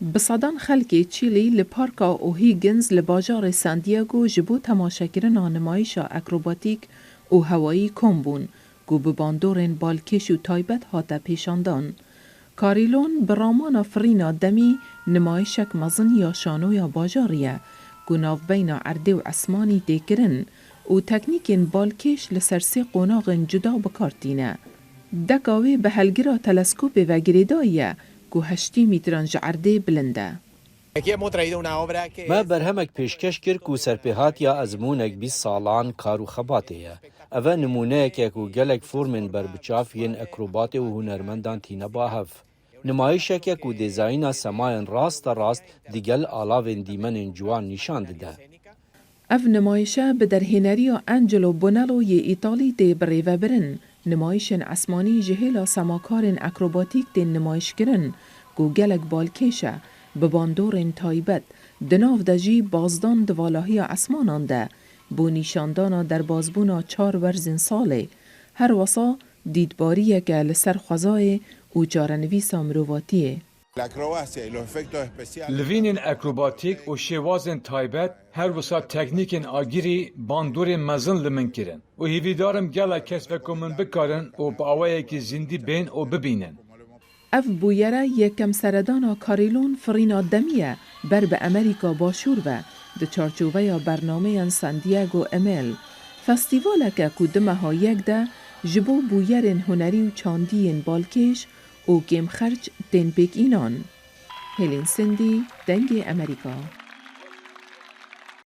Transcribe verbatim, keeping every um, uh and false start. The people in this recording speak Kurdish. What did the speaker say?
Bi sedan xelkê Çîlî li Parka O'Higgins li bajarê Santiago ji bo temaşekirina nimayişa akrobatîk û hewayî kom bûn, ku bi bandorên balkêş û taybet hate pêşandan. Carillon bi ramana firîna demî nimayişek mezin ya şanoya bajarî ye, ku navbeyna erdê û esmanî tê kirin û teknîkên balkêş li ser sê qonaxên cuda bi kar tîne. Deka wê bi helgira teleskopê ve girêdayî ye, ku heştê mîtran ji erdê bilind e. Me berhemek pêşkeş kir ku serpêhatiya ezmûnek bîst salan kar û xebatê ye. Ev e nimûneyeke ku gelek formên berbiçav yên akrobatê û hunermendan tîne ba hev. Nimayişeke ku dîzayna semayên rasterast digel alavên dîmenên ciwan nîşan dide. Ev nimayişe bi derhêneriya Angelo Bonello yê Îtalî tê birêvebirin. Nimayişên esmanî ji hêla semakarên akrobatîk tên nimayişkirin, ku gelek balkêş e, bi bandorên taybet, di nav de jî bazdan di valahiya esmanan de, bo nîşandana derbazbûna çar werzên salê. Her wesa dîtbariyeke li ser xwezayê û çarenivîsa mirovatiyê. Livînên akrobatîk û şêwazên taybet, her wisa teknîkên agirî bandorên mezin li min kirin û hêvîdar im gelek kes weko min bikarin û bi awayekî zindî bên û bibînin. Ev bûyere yekem seredana Carillon firîna demî ye ber bi Amerîka Başûr ve di çarçoveya bernameyên San Diego Emel, festîvaleke ku du meha yek de ji bo bûyerên hunerî û çandiyên balkêş û kêmxerc tên pêkînan. Hêlîn Sindî, Dengê Amerîka.